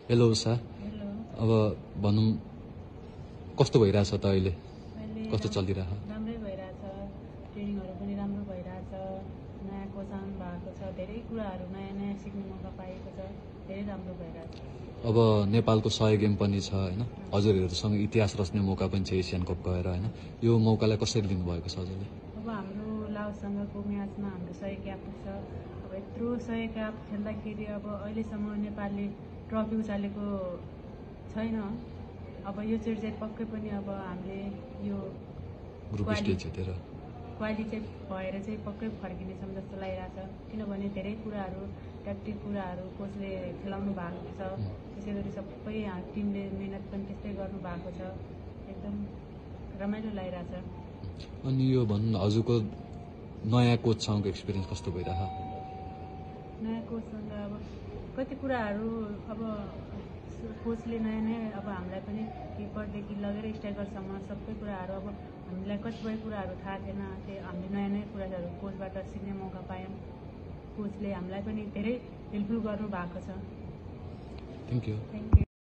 Hello Usha, hello. अब भनौँ कस्तो भइरहेछ त अहिले? कस्तो चलिरहेछ? राम्रै भइरहेछ, ट्रेनिङहरू पनि राम्रो भइरहेछ, नयाँ कोच आउनु भएको छ, धेरै कुराहरू नयाँ नयाँ सिक्ने मौका पाएको छ, धेरै राम्रो भइरहेछ। अब नेपालको 100 गेम पनि छ होइन, हजुरहरूसँग इतिहास रच्ने मौका पनि छ एसियन कप गएर होइन, यो मौकालाई कसरी लिनुभएको छ हजुरले? अब हाम्रो लाओसँगको म्याचमा हाम्रो 100 क्याप छ। अब यत्रो 100 क्याप खेल्दाखेरि अब अहिलेसम्म नेपालले ट्रफी उचालेको छैन। अब यो चोटि चाहिँ पक्कै पनि अब हामीले यो ग्रुप स्टेज जितेर क्वाली चाहिँ भएर चाहिँ पक्कै फर्किनेछौँ जस्तो लागिरहेछ। किनभने धेरै कुराहरू ट्याक्टिक कुराहरू कोचले खेलाउनु भएको छ, त्यसै गरी सबै टिमले मेहनत पनि त्यस्तै गर्नु भएको छ। एकदम रमाइलो लागिरहेछ। अनि यो भनौँ न हजुरको नयाँ कोचसँगको एक्सपिरियन्स कस्तो भइरहेछ? नयाँ कोचसँग अब कति कुराहरू अब कोचले नयाँ नयाँ अब हामीलाई पनि किपरदेखि लगेर स्ट्राइकरसम्म सबै कुराहरू अब हामीलाई कतिपय कुराहरू थाहा थिएन, त्यो हामीले नयाँ नयाँ कुराहरू कोचबाट सिक्ने मौका पायौँ। कोचले हामीलाई पनि धेरै हेल्पफुल गर्नु भएको छ। Thank you.